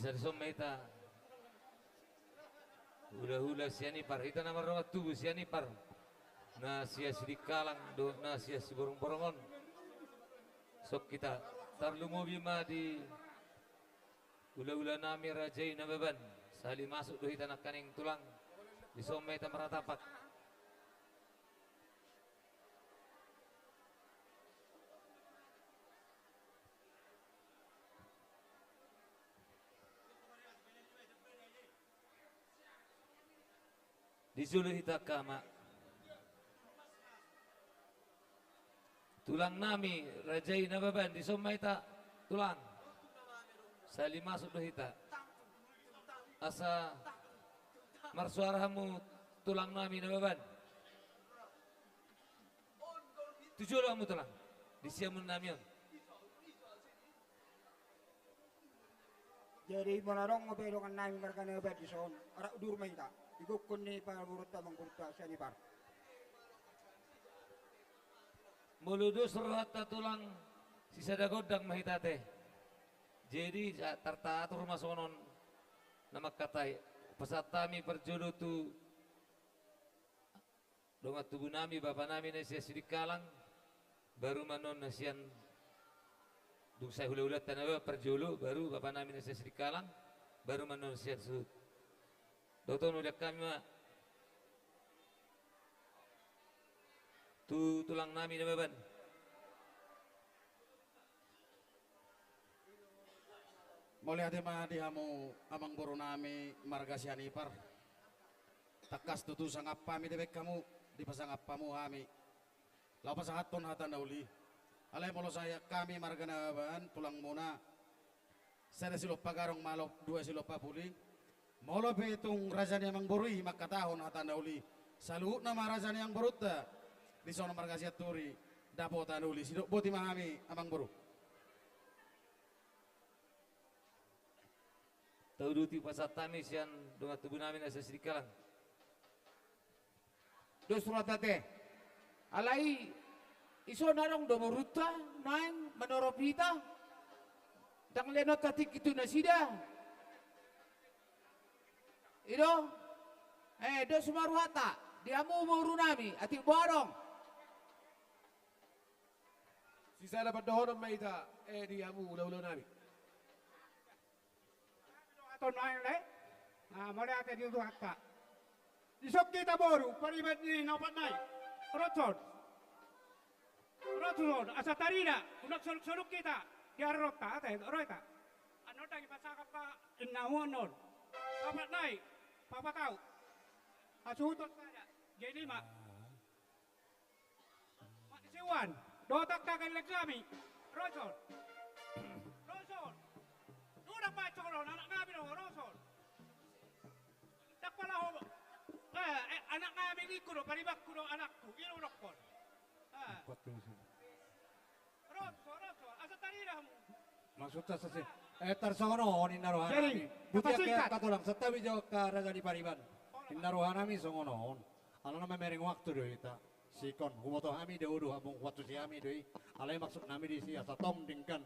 Jadi songon hita hulahula sian Ipar, hita na mardongan tubu sian Ipar, na sian Sidikalang dohot na sian Siborongborong on. Songon hita, tarlumobi ma di hulahula nami raja i Nababan. Sahali masuk do hita nangkaning tulang, dison ma hita maratapak. Di jolo hita angka ama. Tulang nami raja i Nababan, dison ma hita tulang. Sahali masuk do hita. Asa marsuara hamu tulang nami Nababan. Tu jolo hamu tulang. Di siamun nami on. Jadi molo adong pe dongan nami marga Nababan dison, arak udur ma hita. Igokkon ni parboruta amangboruta sian Ipar. Molo dos rohanta tulang, sisada gondang ma hita ate. Jadi sa-, tartatur ma songon on na mangkatai. Pasahat hami parjolo tu dongan tubu nami, bapa nami na sian Sidikalang, baru ma annon na sian, dung sae hulahulanta Nababan parjolo, baru bapa nami na sian Sidikalang, baru ma annon sian Suhut. Dohot on ulian hami ma tu tulang nami Nababan. Mauliate ma di hamu amangboru nami marga Sianipar. Tangkas tutu sangap hami dibaen hamu, dipasangap hamu hami. Laho pasahathon hata na uli. Alai molo sian hami marga Nababan tulangmuna, sada silompa garong malop, dua silompa puli. Molo pe tung raja ni amangboru i mangkatahon hata na uli, saluhutna ma raja ni amangborunta, dison marga Sianturi, dapotan uli. Sidok boti ma hami amangboru. Tauduti pasahat hami sian dongan tubu nami na sian Sidikalang. Dos rohanta ate. Alai ison adong do borunta naeng manorop hita. Ndang lehonon hita tingki tu nasida. I do. Eh, dos ma rohanta. Di hamu boru nami, atik boha adong. Sisada pandohonon ma hita, eh, di hamu hulahula nami. Aton naeng le. Ah, mauliate di Tuhanta. Dison hita boru, pariban ni na opat nai. Ro tuson. Ro tuson, asa tarida, unang soluk-soluk hita. Di ari ronta, ate, ro hita. Annon ndang dipasangap ma, inna huon non. Opat nai, papat au. Hasuhuton sada, jadi lima. Mak ni si Iwan, dohot angka gelleng nami, ro tuson. Ro tuson. Unang baen songon on, anak nami do ho, ro tuson. Ndang pola ho. Eh, eh, anak nami ningku do, paribanku do anakku, i do hudokkon. Eh. Ro tuson, ro tuson, asa tarida hamu. Maksudna sasi. Eh, tarsongon on ninna roha nami. Jadi, boti angka tulang, santabi jo angka raja ni pariban. Ninna roha nami songon on. Alana mamereng waktu do hita. Sikon, huboto hami do, do, among waktu si hami do i. Alai maksud nami disi asa tong denggan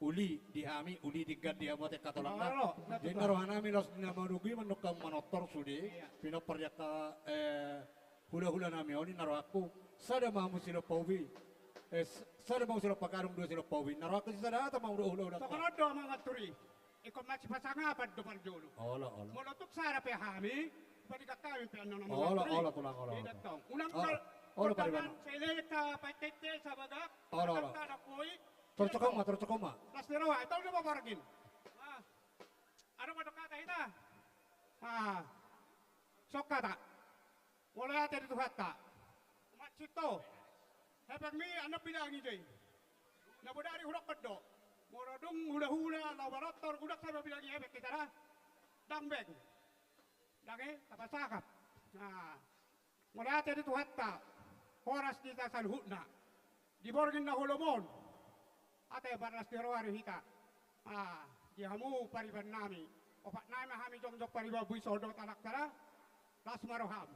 uli di hami, uli denggan di hamu ate angka tulang na. Ninna roha nami laos na manunggu i mandok hamu manortor sude. Pinompar di angka, eh, hulahula nami on, ninna rohangku, sada ma hamu silompa ubi. Eh, s-, sada ma hamu silompa gadung, dua silompa ubi. Ninna rohangku sisada hata ma hamu do hulahula. Songon on do amang anturi. Ingkon masipasangapan do parjolo. Olo, olo. Molo tung sada pe hami, paningan hami pe annon amang anturi. Olo, olo, tulang, olo, olo. Unang olo, olo, pariban. Selelek sa paintete sa bagak. Olo, olo. Torcok hamu ma, torcok hamu ma. Las ni roha, ito do papargin. Ah. Adong ma do hata hita. Ah. Songon hata. Mauliate di Tuhanta. Mansai to. Hepengmi annon bilangi do i. Na bodari hudokkon do. Molo dung hulahula laho manortor, unang sai mabilangi hepeng hita da. Ndang beng. Ndang i, tapasangap. Nah. Mauliate di Tuhanta. Horas di hita saluhutna. Di borngin na holom on. Ate, marlas ni roha do hita. Ah, di hamu pariban nami. Opat nai ma hami jongjong pariban, boi sogot anakta da. Las ma roham.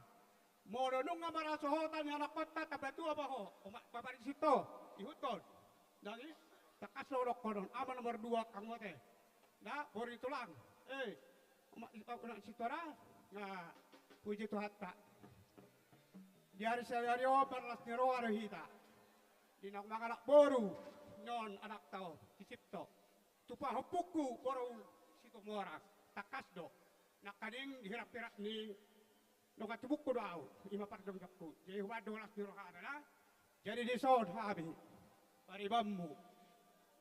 Molo nunga marhasohotan ni anakkonta, tamba tua ma ho. Omak paparisito. Ihuthon. Jadi, tangkas do hudokkonon. Ama nomor dua, hamu ate. Da, boru ni tulang. Eh, umat, umat sintua, na puji Tuhanta. Di ari sadari on marlas ni roha do hita di naung mangalap boru ni on anakta on, si Sipto. Tu pahompungku boru Situmorang, tangkas do. Nangkaning di hirap-hirap ni dongan tubungku do ahu, i ma parjongjonganku. Jadi hubahen do las ni rohana, da. Jadi dison hami paribanmu.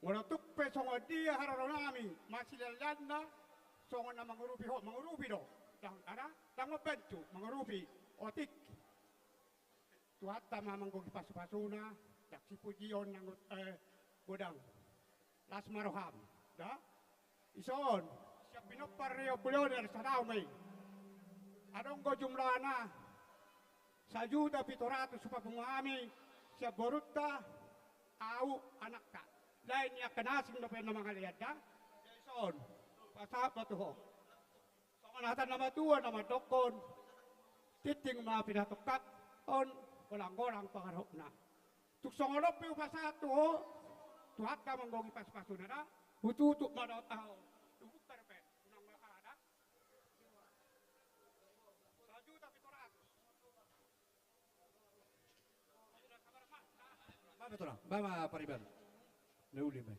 Molo tung pe songon dia haroro nami, masileanleanna songon na mangurupi ho, mangurupi do. Ndang, ndang mambantu, mangurupi. Otik. Tuhanta ma manggohi pasupasuna, ndang sipujion nanggo, eh, godang. Las ma roham, da? Dison, sian pinompar ni ombun on, sada ma i. Adong do jumlahna sajuta pitu ratus hupapungu hami, sian borunta, ahu, anakta. Lain ni angka na asing dope na mangalean, da? Dison, pasahat ma tu ho. Songon hata ni na matua na mandokkon, tingting ma pinatongkap on, golang-golang pangarahutna. Tung songon on pe hupasahat tu ho, Tuhanta manggohi pasupasuna, da. Hututup ma dohot ahu, hubuka dope, unang ma aha, da. Sajuta pitu ratus. Baen ma tulang, baen ma pariban. Na uli ma i.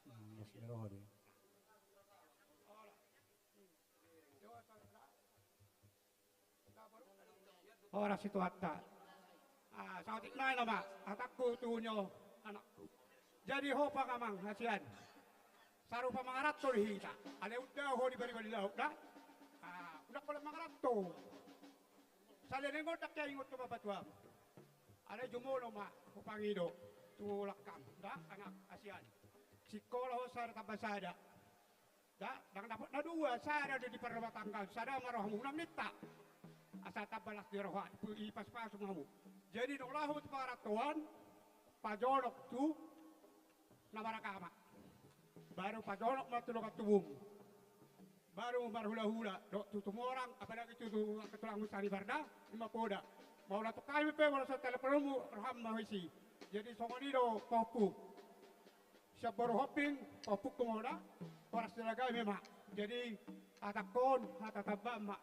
Hmm, las ni roha do i. Horas i Tuhanta. Ah, saotik nai nama hatangku tu nyo anakku. Jadi ho pangamang hasian. Sarupa mangaranto do hita. Alai undang ho di bari-bari laut, da? Ah, unang holan mangaranto. Salelengon ndang hea ingot tu bapatuam. Alai jumolo ma hupangido tu langkam, da, anak hasian. Sikola ho sada tamba sada. Da, ndang dapot na dua, sada do di parrumatanggaon, sada ma rohamu, unang ninta. Asa tamba las ni roha, ipu-, ipasu-pasu ma hamu. Jadi dung laho tu pangarantoan, pajonok tu na maragama. Baru pajonok ma tu dongan tubum. Baru marhula-hula dohot tu tumorang, apalagi tu, tu angka tulangmu Saribar, da, i ma poda. Mauliate tu hami pe, molo so teleponmu roham ma ho disi. Jadi songon i do pahompu. Sian boru Hombing, pahompungku ma ho, da. Horas jala gabe ma. Jadi hatangkon, hata tambaan ma.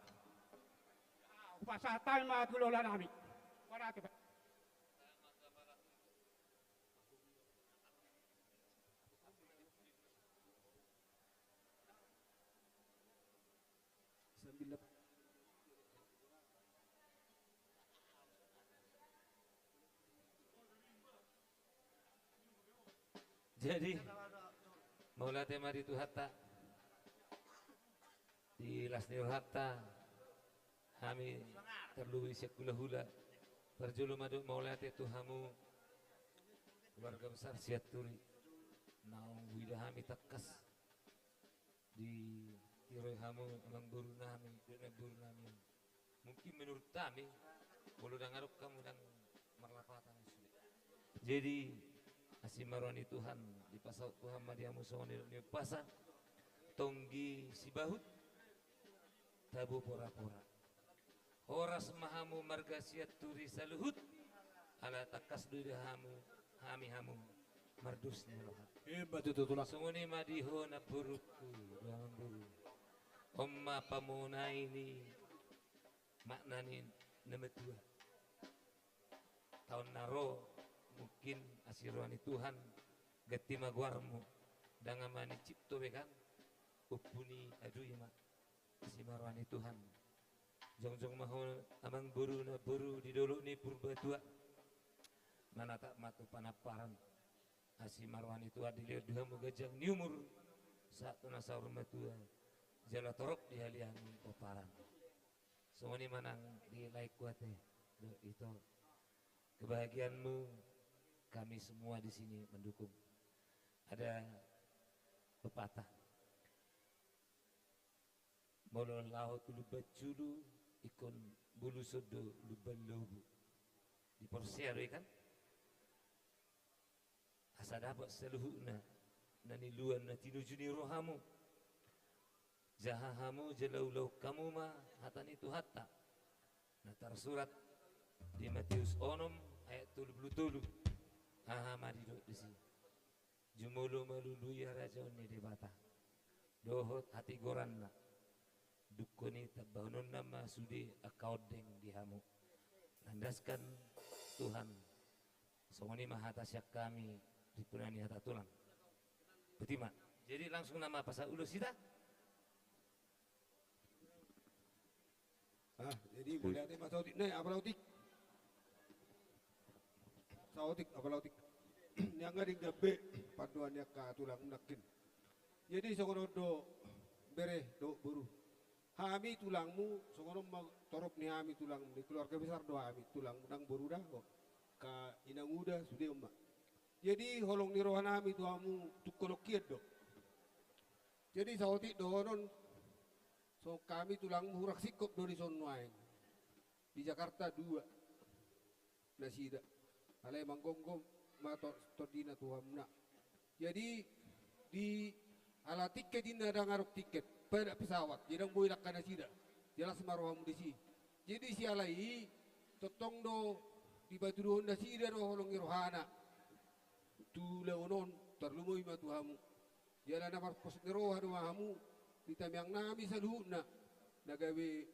Hupasahat hami ma tu lola nami. Mauliate pe. Sambil lep-, jadi, mauliate ma di Tuhanta. Di las ni rohanta, hami tarlumobi sian hula-hula. Parjolo mandok mauliate tu hamu keluarga besar Sianturi. Naung huida hami tangkas ditiroi hamu amangboru nami, dohot namboru nami. Mungkin menurut hami, molo ndang adong hamu ndang marlapatan sude. Jadi, asi ma roha ni Tuhan, dipasaut Tuhan ma di hamu songon nidok ni umpasa, tonggi sibahut, tabo pora-pora. Horas ma hamu marga Sianturi saluhut, ala tangkas do diida hamu, hami hamu mardos ni roha. Emma tutu, tulang. Songon i ma di ho namborungku, dohot amangboru. On ma pamonai ni makna ni na matua. Taon na ro, mungkin asi roha ni Tuhan, ganti ma goarmu. Ndang Ama ni Cipto be kan, Ompu ni Adui ma. Asi ma roha ni Tuhan. Jongjong ma ho amangboru, namboru di dolok ni Purbatua. Manatap ma tu panamparan. Asi ma roha ni Tuhan, dilehon do hamu ganjang ni umur, sahat tu na saur matua, jala torop dihaliangi pomparan. Songon i ma nang di laengku ate dohot ito. Kebahagiaanmu, kami semua di sini mendukung. Ada pepatah. Molo laho tu Lumban Julu, ingkon buluson do Lumban Lobu. Di Porsea do i kan? Asa dapot saluhutna na niluan na tinuju ni rohamu. Jaha hamu, jala ulahon hamu ma hata ni Tuhanta. Na tarsurat di Mateus onom ayat tolu pulu tolu. Aha ma didok disi? Jumolo ma lului harajaon ni Debata. dohot hatigoranna. Dungkon i tambahononna ma sude angka ondeng di hamu. Landaskan Tuhan. Songon i ma hata sian hami, di puna ni hata tulang. Botima. Jadi langsung nama pasahat ulos hita. Ah, jadi mauliate ma saotik, nai, apala otik. Saotik, apala otik. Nian nga denggan be pandohan ni angka tulang nangkin. Jadi songon on do, bere dohot boru. Hami tulangmu, songon on ma torop ni hami tulangmu, ni keluarga besar do hami tulangmu, nang boru da, ho. Ka inanguda, sude on ma. Jadi holong ni rohanami tu hamu, tungkol on hian do. Jadi saotik dohonon, songon hami tulangmu hurang singkop do dison nuaeng. Di Jakarta dua nasida. Alai manggomgom ma to-, tondina tu hamuna. Jadi di ala tiket inna ndang adong tiket, padat pesawat, jadi ndang boi langka nasida. Jelas ma rohamu disi. Jadi siala i, tongtong do dipatuduhon nasida do holong ni rohana. Tu ulaon on, tarlumobi ma tu hamu. Jala na marpos ni roha do ma hamu, di tamiangnami saluhutna, na gabe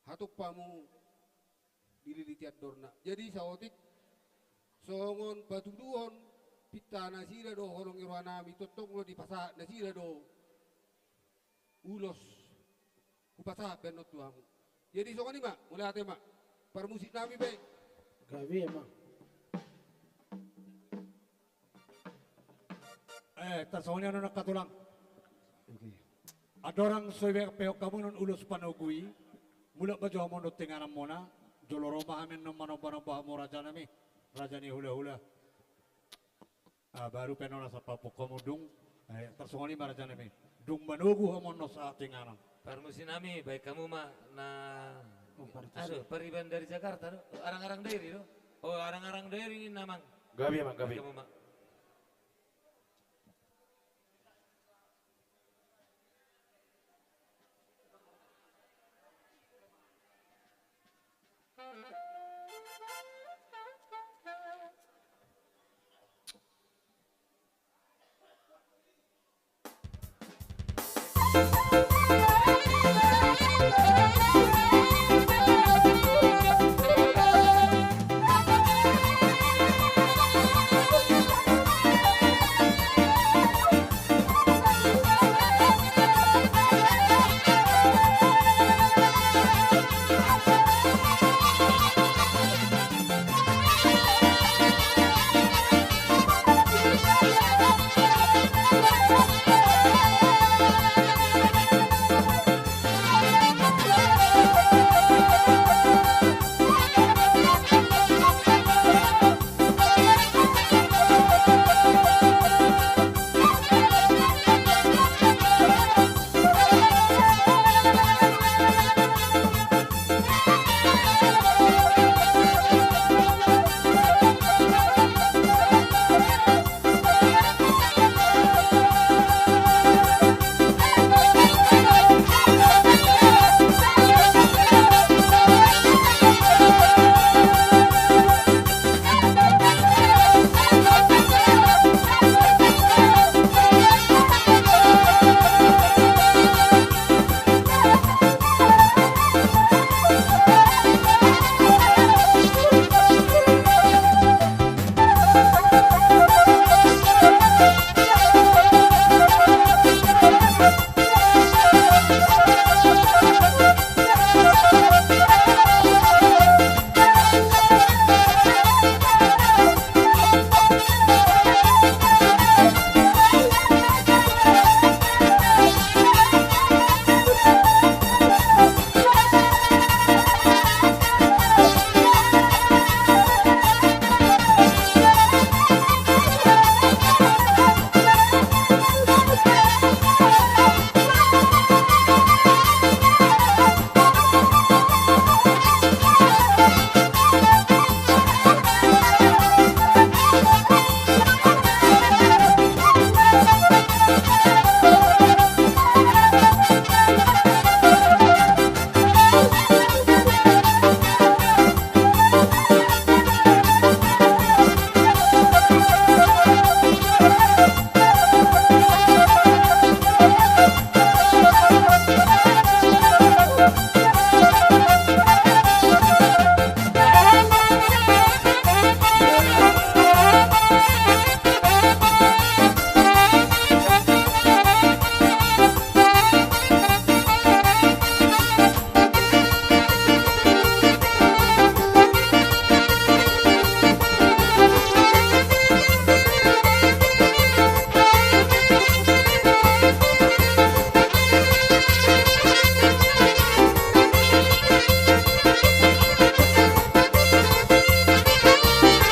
hatompa hamu dililiti andorna. Jadi saotik, songon patuduhon pinta nasida do holong ni rohanami, tongtong do dipasahat nasida do ulos hupasahat baenon tu hamu. Jadi songon i ma, mauliate ma. Parmusiknami pe. Gabe ma. Eh, tarsongon i ma angka tulang. Oke. Andorang so dipeopehon hamu non ulos panogu i, mulak ma jo hamu tu ingananmuna, jolo ro ma hami annon manombanomba hamu rajanami, raja ni hulahula. Ah, baru pe annon asa paopehon hamu dung, eh, tarsongon i ma rajanami. Dung manogu hamu annon sahat tu inganan. Parmusiknami, baen hamu ma na. Oh, parmusik. Aduh, pariban dari Jakarta do. Arang-arang Dairi do. Oh, Arang-arang Dairi ninna, amang. Gabe, amang, gabe. Baen hamu ma.